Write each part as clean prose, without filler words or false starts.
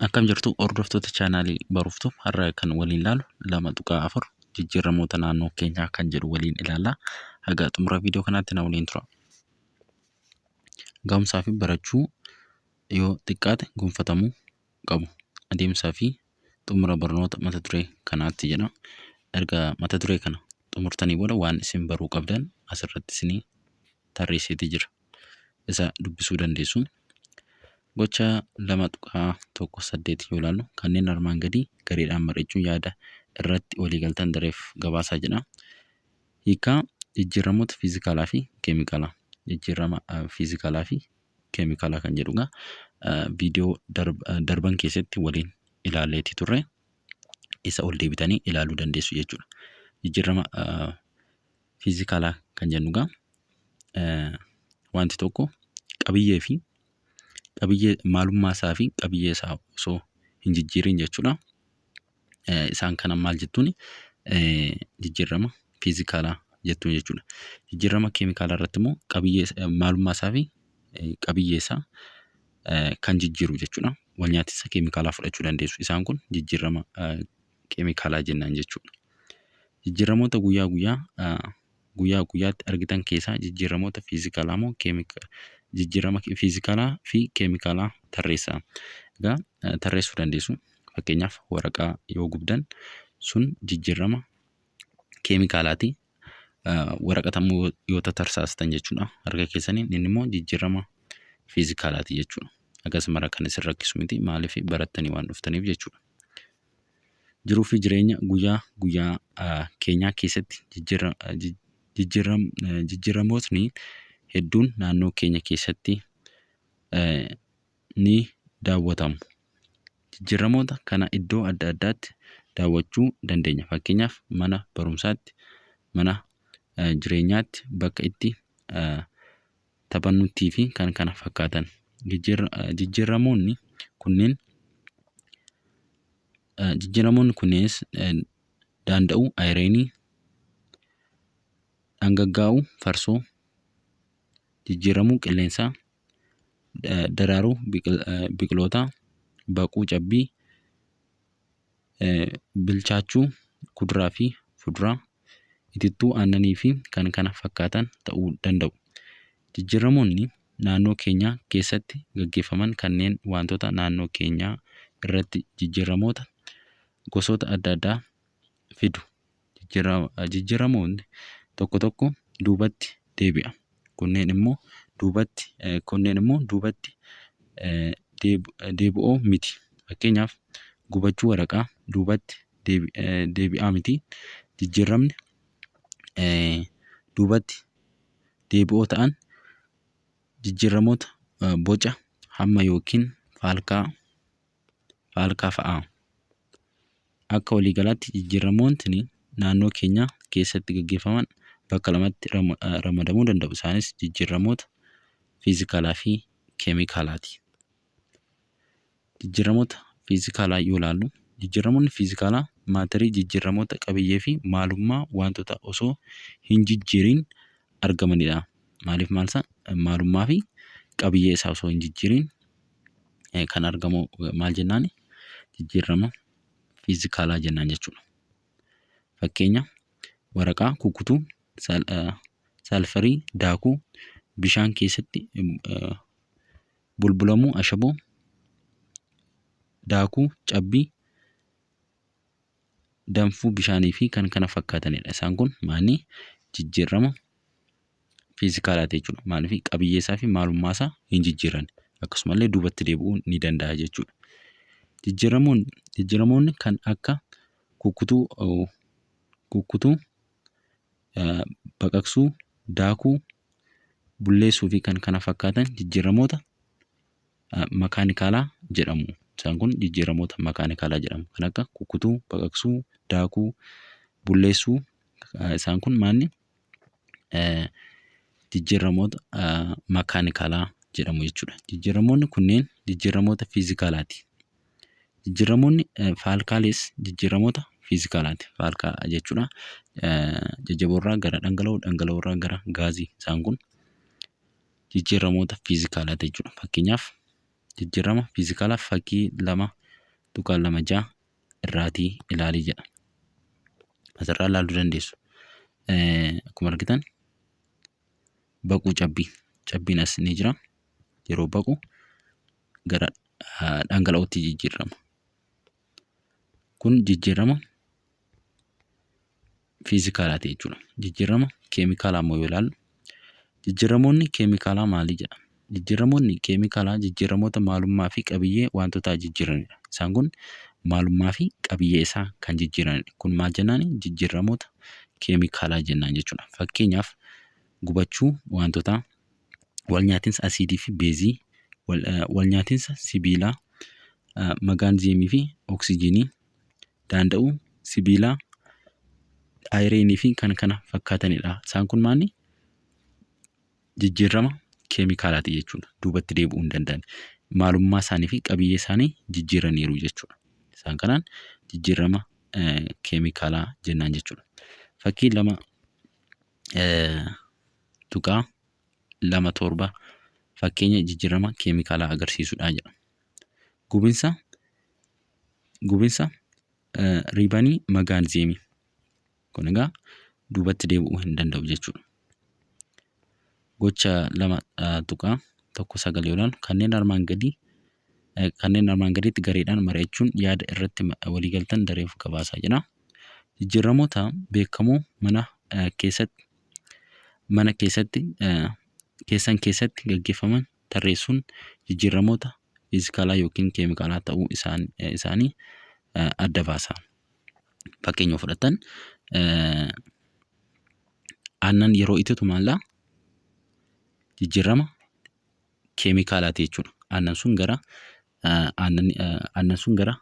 Akkam jirtu, hordoftoota chaanaalii Baruuftuu? Har'a kan waliin ilaalu 2.4 jijjiiramoota naannoo keenyaa kan jedhu waliin ilaalla. Haga xumura viidiyoo kanaatti na waliin tura. Ga'umsaa fi barachuu yoo xiqqaate gonfatamuu qabu. Adeemsaa fi xumura barnoota mata duree kanaatti jedha. Erga mata duree kana xumurtanii booda waan isin baruu qabdan asirratti isinii tarreesseetii jira. Isa dubbisuu dandeessu. Gocha 2.18 yoo ilaallu, kanneen armaan gadii gareedhaan mari'achuun yaada irratti waliigaltan dareef gabaasaa jedha. Hiikaa jijjiiramoota fiizikaalaa fi keemikaalaa. Jijjiirama fiizikaalaa fi keemikaalaa kan jedhu egaa viidiyoo darban keessatti waliin ilaalleetii turre, isa ol deebitanii ilaaluu dandeessu jechuudha. Jijjiirama fiizikaalaa kan jennu egaa wanti tokko qabiyyee fi qabiyyee, maalummaa isaa fi qabiyyee isaa osoo hin jijjiirin jechuudha. Isaan kana maal jettuuni? Jijjiirama fiizikaalaa jettuun jechuudha. Jijjiirama keemikaalaa irratti immoo qabiyyee, maalummaa isaa fi qabiyyee isaa kan jijjiiru jechuudha. Wal nyaatiinsa keemikaalaa fudhachuu dandeessu. Isaan kun jijjiirama keemikaalaa jennaan jechuudha. Jijjiiramoota guyyaa guyyaa guyyaa guyyaatti argitan keessaa jijjiiramoota fiizikaalaa moo jijjiirama fiizikaalaa fi keemikaalaa tarreessaa. Egaa tarreessuu dandeessu. Fakkeenyaaf, waraqaa yoo gubdan sun jijjiirama keemikaalaati. Waraqata immoo yoo tatarsaastan jechuudha harka keessaniin, inni immoo jijjiirama fiizikaalaati jechuudha. Akkasuma kan isin rakkisu miti, maaliif? Barattanii waan dhuftaniif jechuudha. Jiruu fi jireenya guyyaa guyyaa keenyaa keessatti jijjiiramootni hedduun naannoo keenya keessatti ni daawwatamu. Jijjiiramoota kana iddoo adda addaatti daawwachuu dandeenya. Fakkeenyaaf, mana barumsaatti, mana jireenyaatti, bakka itti taphannuttii fi kan kana fakkaatan. Jijjiiramoonni kunneenis daanda'uu ayireenii, dhangaggaa'uu farsoo, jijjiiramuu qilleensaa, daraaruu biqilootaa, baquu cabbii, bilchaachuu kuduraa fi fuduraa, itittuu aannanii fi kan kana fakkaatan ta'uu danda'u. Jijjiiramoonni naannoo keenya keessatti gaggeeffaman kanneen wantoota naannoo keenyaa irratti jijjiiramoota gosoota adda addaa fidu. Jijjiiramoonni tokko tokko duubatti deebi'a. Kunneen immoo duubatti deebi'oo miti. Fakkeenyaaf, gubachuu waraqaa duubatti deebi'aa miti. Jijjiiramni duubatti deebi'oo ta'an jijjiiramoota boca, hamma yookiin faalkaa fa'a. Akka waliigalaatti jijjiiramootni naannoo keenya keessatti gaggeeffaman bakka lamatti ramadamuu danda'u. Isaanis jijjiiramoota fiizikaalaa fi keemikaalaati. Jijjiiramoota fiizikaalaa yoo ilaallu, jijjiiramoonni fiizikaalaa maatarii jijjiiramoota qabiyyee fi maalummaa wantoota osoo hin jijjiiriin argamanidha. Maaliif maal isaa, maalummaa fi qabiyyee isaa osoo hin jijjiiriin kan argamu maal jennaani? Jijjiirama fiizikaalaa jennaan jechuudha. Fakkeenya, waraqaa kukkutuu, saalfarii daakuu, bishaan keessatti bulbulamuu ashaboo, daakuu cabbii, danfuu bishaanii fi kan kana fakkaatanidha. Isaan kun maali? Jijjiirama fiizikaalaati jechuudha. Maaliif? Qabiyyee isaa fi maalummaa isaa hin jijjiiran. Akkasumallee duubatti deebi'uu ni danda'a jechuudha. Jijjiiramoonni kan akka kukkutuu, baqaqsuu, daakuu, bulleessuu fi kan kana fakkaatan jijjiiramoota makaanikaalaa jedhamu. Isaan kun jijjiiramoota makaanikaalaa jedhamu. Kan akka kukkutuu, baqaqsuu, daakuu, bulleessuu, isaan kun maanni? Jijjiiramoota makaanikaalaa jedhamu jechuudha. Jijjiiramoonni kunneen jijjiiramoota fiizikaalaati. Jijjiiramoonni faalkaalees jijjiiramoota fiizikaalaati. Faalkaa jechuudha. Jajjaboorraa gara dhangala'oo, dhangala'oorraa gara gaazii, isaan kun jijjiiramoota fiizikaalaati jechuudha. Fakkeenyaaf, jijjiirama fiizikaalaa fakkii 2. 2.26 irraatii ilaalii jedha. Asirraa ilaaluu dandeessu. Akkuma argitan baquu cabbii. Cabbiin as ni jira. Yeroo baqu gara dhangala'ootti jijjiirama. Kun jijjiirama fiizikaalaati jechuudha. Jijjiirama keemikaalaa immoo yoo ilaallu, jijjiiramoonni keemikaalaa maali jedha. Jijjiiramoonni keemikaalaa jijjiiramoota maalummaa fi qabiyyee wantootaa jijjiiranidha. Isaan kun maalummaa fi qabiyyee isaa kan jijjiiranidha. Kun maal jennaani? Jijjiiramoota keemikaalaa jennaan jechuudha. Fakkeenyaaf gubachuu wantootaa, wal nyaatinsa asiidii fi beezii, wal nyaatinsa sibiilaa, magaanziyeemii fi oksijiinii, daanda'uu sibiilaa, ayireenii fi kan kana fakkaatanidha. Isaan kun maali? Jijjiirama keemikaalaati jechuudha. Duubatti deebi'uu hin danda'an. Maalummaa isaanii fi qabiyyee isaanii jijjiiraniiru jechuudha. Isaan kanaan jijjiirama keemikaalaa jennaan jechuudha. Fakkii 2.27 fakkeenya jijjiirama keemikaalaa agarsiisudha jedha. Gubinsa riibanii magaanziyeemii. Kun egaa duubatti deebi'uu hin danda'u jechuudha. Gocha 2.19 yoo ilaallu, kanneen armaan gadiitti gareedhaan mari'achuun yaada irratti waliigaltan dareef gabaasaa jedha. Jijjiiramoota beekamoo mana keessatti keessan keessatti gaggeeffaman tarreessuun jijjiiramoota fiizikaalaa yookiin keemikaalaa ta'uu isaanii adda baasa. Fakkeenya fudhattan, aannan yeroo ititu maallaa jijjiirama keemikaalaati jechuudha. Aannan sun gara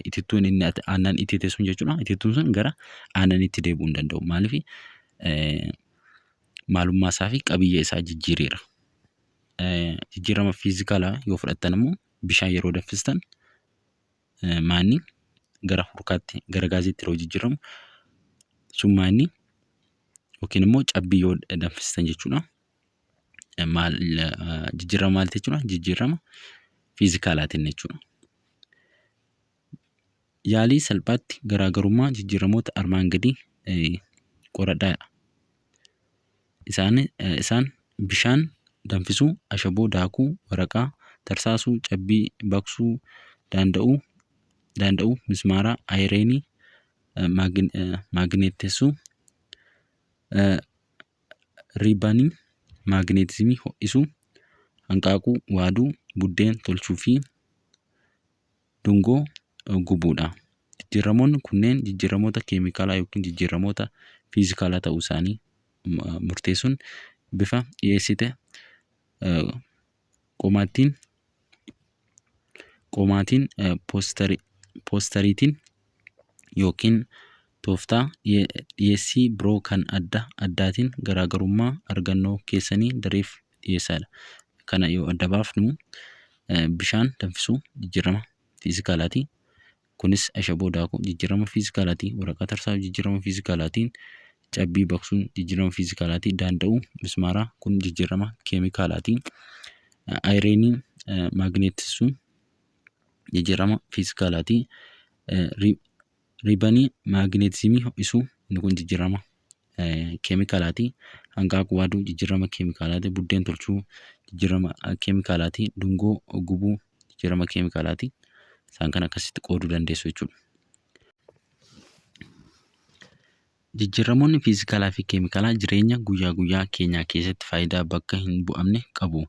itittuun inni aannan itite sun jechuudha. Itittuun sun gara aannaniitti deebi'uu hin danda'u. Maaliif? Maalummaa isaa fi qabiyyee isaa jijjiireera. Jijjiirama fiizikaalaa yoo fudhattan immoo, bishaan yeroo danfistan maanni gara hurkaatti, gara gaaziitti yeroo jijjiiramu sun maanni, yookiin immoo cabbii yoo danfistan jechuudha. Maal, jijjiirama maaliiti jechuudha? Jijjiirama fiizikaalaatiin jechuudha. Yaalii salphaatti garaagarummaa jijjiiramoota armaan gadii qoradhaa. Isaan bishaan danfisuu, ashaboo daakuu, waraqaa tarsaasuu, cabbii baqsuu, daanda'uu mismaaraa, ayireenii maagineetessuu, riibanii maagineetizimii ho'isuu, hanqaaquu waaduu, buddeen tolchuu fi dungoo gubuudha. Jijjiiramoonni kunneen jijjiiramoota keemikaalaa yookiin jijjiiramoota fiizikaalaa ta'uu isaanii murteessuun bifa dhiyeessite qomaatiin, poostariitiin yookiin tooftaa dhiyeessii biroo kan adda addaatiin garaagarummaa argannoo keessanii dareef dhiyeessaadha. Kana yoo adda baafnu, bishaan danfisuu jijjiirama fiizikaalaati. Kunis ashaboo daakuu jijjiirama fiizikaalaati. Waraqaa tarsaasuu jijjiirama fiizikaalaatiin, cabbii baqsuun jijjiirama fiizikaalaati. Daanda'uu mismaaraa kun jijjiirama keemikaalaati. Ayireenii maagineetessuu jijjiirama fiizikaalaati. Riibanii maagineetizimii ho'isuu, inni kun jijjiirama keemikaalaati. Hanqaaquu waaduu jijjiirama keemikaalaati. Buddeen tolchuu jijjiirama keemikaalaati. Dungoo gubuu jijjiirama keemikaalaati. Isaan kana akkasitti qooduu dandeessu jechuudha. Jijjiiramoonni fiizikaalaa fi keemikaalaa jireenya guyyaa guyyaa keenyaa keessatti faayidaa bakka hin bu'amne qabu.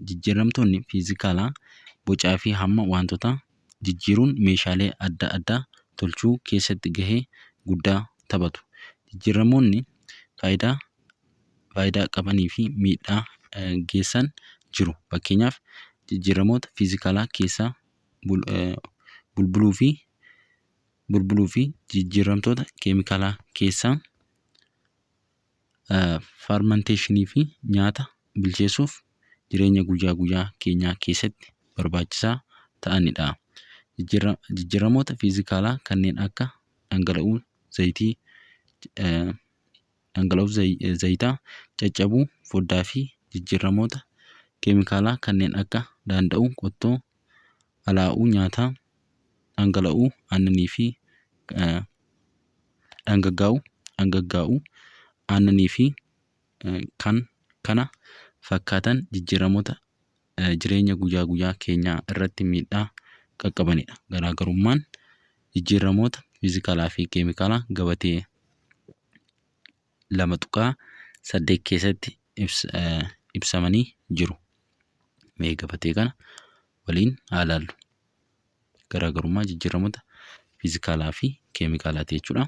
Jijjiiramtoonni fiizikaalaa bocaa fi hamma wantoota jijjiiruun meeshaalee adda addaa tolchuu keessatti gahee guddaa taphatu. Jijjiiramoonni faayidaa qabanii fi miidhaa geessan jiru. Fakkeenyaaf, jijjiiramoota fiizikaalaa keessaa bulbuluu fi jijjiiramtoota keemikaalaa keessaa faarmanteeshinii fi nyaata bilcheessuuf jireenya guyyaa guyyaa keenyaa keessatti barbaachisaa ta'anidha. Jijjiiramoota fiizikaalaa kanneen akka dhangala'uu zayitii, dhangala'uu zayitaa, caccabuu foddaa fi jijjiiramoota keemikaalaa kanneen akka daanda'uu qottoo Alaa'uu nyaataa, dhangala'uu aannanii fi dhangaggaa'uu dhangaggaa'uu aannanii fi kan kana fakkaatan jijjiiramoota jireenya guyyaa guyyaa keenyaa irratti miidhaa qaqqabanidha. Garaagarummaan jijjiiramoota fiizikaalaa fi keemikaalaa gabatee 2.8 keessatti ibsamanii jiru. Mee gabatee kana waliin haa ilaallu. Garaagarummaa jijjiiramoota fiizikaalaa fi keemikaalaati jechuudha.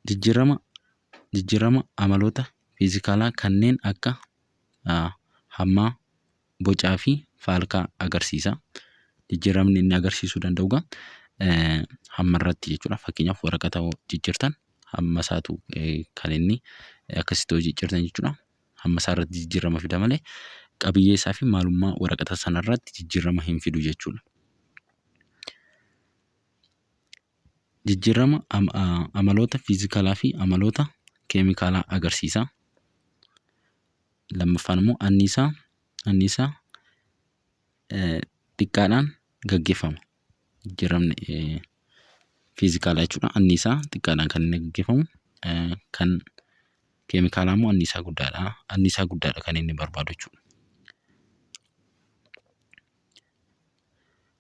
Jijjiirama jijjiirama amaloota fiizikaalaa kanneen akka hammaa, bocaa fi faalkaa agarsiisa. Jijjiiramni inni agarsiisuu danda'u egaa hamma irratti jechuudha. Fakkeenyaaf waraqata yoo jijjiirtan hamma isaatu kan inni akkasitti yoo jijjiirtan jechuudha. Hamma isaa irratti jijjiirama fida malee qabiyyee isaa fi maalummaa waraqata sana irratti jijjiirama hin fidu jechuudha. Jijjiirama amaloota fiizikaalaa fi amaloota keemikaalaa agarsiisa. Lammaffaan immoo anniisaa anniisaa xiqqaadhaan gaggeeffama. Jijjiiramni fiizikaalaa jechuudha. Anniisaa xiqqaadhaan kan inni gaggeeffamu. Kan keemikaalaa immoo anniisaa guddaadha. Anniisaa guddaadha kan inni barbaadu jechuudha.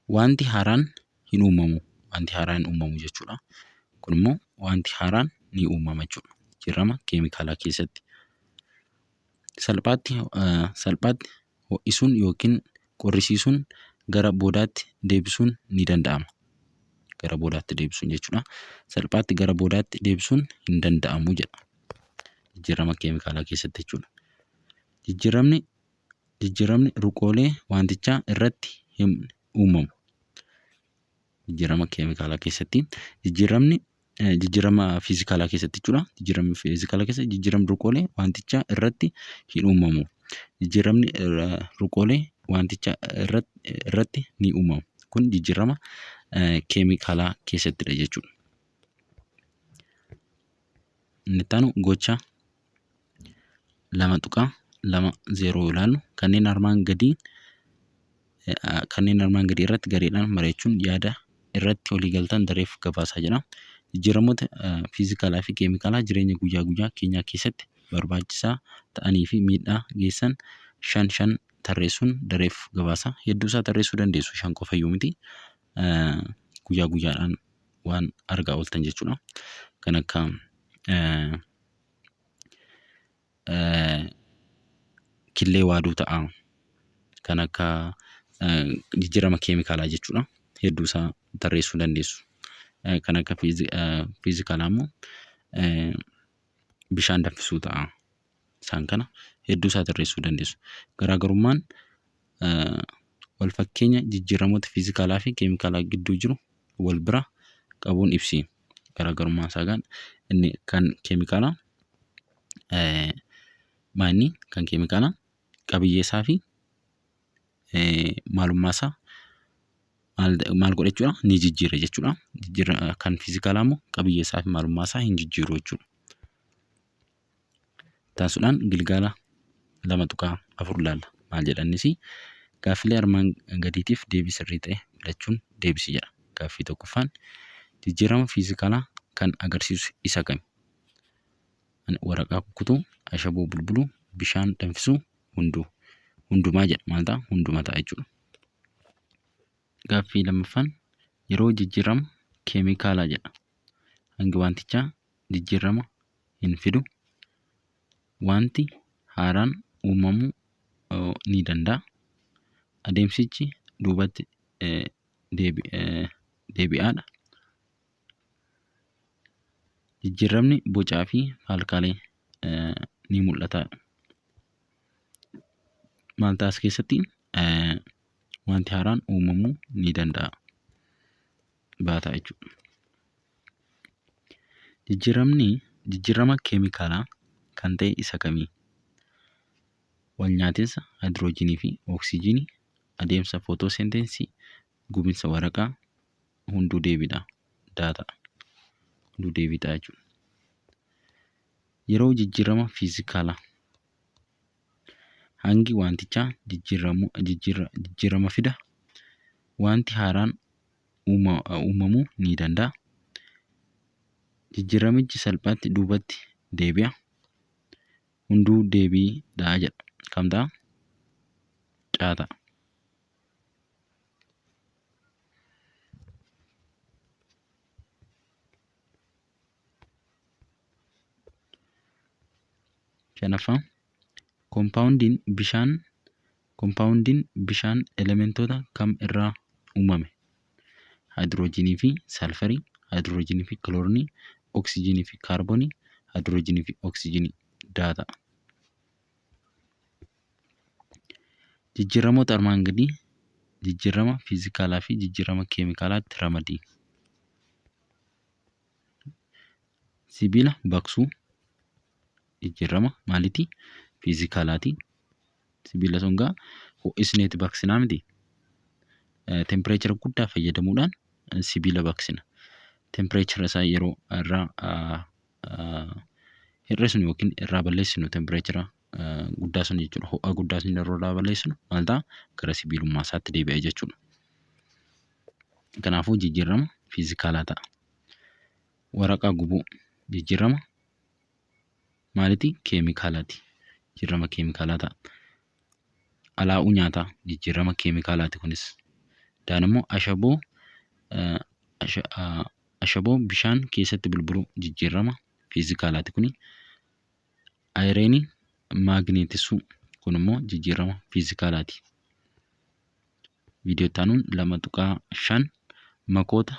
Wanti haaraan hin uumamu. Wanti haaraan hin uumamu jechuudha. Kun immoo wanti haaraan ni uumama jechuudha. Jijjiirama keemikaalaa keessatti. Salphaatti salphaatti ho'isuun yookiin qorrisiisuun gara boodaatti deebisuun ni danda'ama. Gara boodaatti deebisuun jechuudha. Salphaatti gara boodaatti deebisuun hin danda'amu jedha. Jijjiirama keemikaalaa keessatti jechuudha. Jijjiiramni jijjiiramni ruqoolee wantichaa irratti hin uumamu. Jijjiirama keemikaalaa keessatti jijjiiramni jijjiirama fiizikaalaa keessatti jechuudha. Jijjiirama fiizikaalaa keessatti jijjiiramni ruqoolee wantichaa irratti hin uumamu. Jijjiiramni ruqoolee wantichaa irratti ni uumamu. Kun jijjiirama keemikaalaa keessattidha jechuudha. Inni itti aanu gocha 2.20 yoo ilaallu kanneen armaan gadii irratti gareedhaan mari'achuun yaada irratti walii galtan dareef gabaasaa jedha. Jijjiiramoota fiizikaalaa fi keemikaalaa jireenya guyyaa guyyaa keenyaa keessatti barbaachisaa ta'anii fi miidhaa geessan shan shan tarreessuun dareef gabaasa. Hedduu isaa tarreessuu dandeessu shan qofayyuu miti. Guyyaa guyyaadhaan waan argaa ooltan jechuudha. Kan akka killee waaduu ta'a. Kan akka jijjiirama keemikaalaa jechuudha. Hedduu isaa tarreessuu dandeessu. Kan akka fiizikaalaa immoo bishaan danfisuu ta'a. Isaan kana hedduu isaa tarreessuu dandeessu. Garaagarummaan wal fakkeenya jijjiiramoota fiizikaalaa fi keemikaalaa gidduu jiru wal bira qabuun ibsi. Garaagarummaan isaa kan inni kan keemikaalaa maal kan keemikaalaa qabiyyee isaa fi maalummaa isaa maal godha jechuudha ni jijjiira jechuudha. Kan fiizikaalaa immoo qabiyyee isaa fi maalummaa isaa hin jijjiiru jechuudha. Itti aansuudhaan gilgaala 2.4 ilaalla. Maal jedha innis gaaffilee armaan gadiitiif deebii sirrii ta'e filachuun deebisi jedha. Gaaffii tokkoffaan jijjiirama fiizikaalaa kan agarsiisu isa kami? Waraqaa kukkutuu, ashaboo bulbuluu, bishaan danfisuu, hunduu. Hundumaa jedha. Maal ta'a? Hunduma ta'a jechuudha. Gaaffii lammaffaan yeroo jijjiirama keemikaalaa jedha. Hangi wantichaa jijjiirama hin fidu. Wanti haaraan uumamuu ni danda'a. Adeemsichi duubatti deebi'aadha. Jijjiiramni bocaa fi faalkaalee ni mul'ata. Maal ta'a as keessatti? Wanti haaraan uumamuu ni danda'a. Baata jechuudha. Jijjiiramni jijjiirama keemikaalaa kan ta'e isa kami? Walnyaatinsa haayidroojinii fi oksijiinii, adeemsa footoosenteesisii, gubinsa waraqaa, hunduu deebiidha. Daa ta'a. Hunduu deebii ta'a jechuudha. Yeroo jijjiirama fiizikaalaa hangi wantichaa jijjiirama fida. Wanti haaraan uumamuu ni danda'a. Jijjiiramichi salphaatti duubatti deebi'a. Hunduu deebii dha jedha. Kam ta'a? C ta'a. Shanaffaa kompaawundiin bishaan kompaawundiin bishaan elementoota kam irraa uumame? Haayidroojinii fi salfarii, haayidroojinii fi kiloorinii, oksijiinii fi kaarboonii, haayidroojinii fi oksijiinii daa ta'a. Jijjiiramoota armaan gadii jijjiirama fiizikaalaa fi jijjiirama keemikaalaatti ramadi. Sibiila baqsuu jijjiirama maaliiti? Fiizikaalaati. Sibiila sun egaa ho'isneeti baqsinaa miti? Tempireechara guddaa fayyadamuudhaan sibiila baqsina. Tempireechara isaa yeroo irraa hir'isnu yookiin irraa balleessinu tempireechara guddaa sun jechuudha. Ho'a guddaa sun yeroo irraa balleessinu maal ta'a? Gara sibiilummaa isaatti deebi'a jechuudha. Kanaafuu jijjiirama fiizikaalaa ta'a. Waraqaa gubuu jijjiirama maaliiti? Keemikaalaati. Jijjiirama keemikaalaa ta'a. Alaa'uu nyaataa jijjiirama keemikaalaati kunis. Daan immoo ashaboo ashaboo bishaan keessatti bulbuluu jijjiirama fiizikaalaati kuni. Ayireenii maagneetessuu kun immoo jijjiirama fiizikaalaati. Viidiyoo itti aanuun 2.5 makoota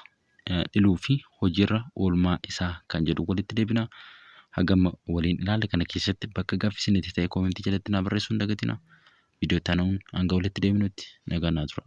dhiluu fi hojiirra oolmaa isaa kan jedhu walitti deebina. Hagam waliin ilaale kana keessatti bakka gaaffii isinitti ta'e koomentii jalatti naa barreessuu hin dagatinaa. Viidiyoo itti aanuun hanga walitti deebinutti nagaan naa tura.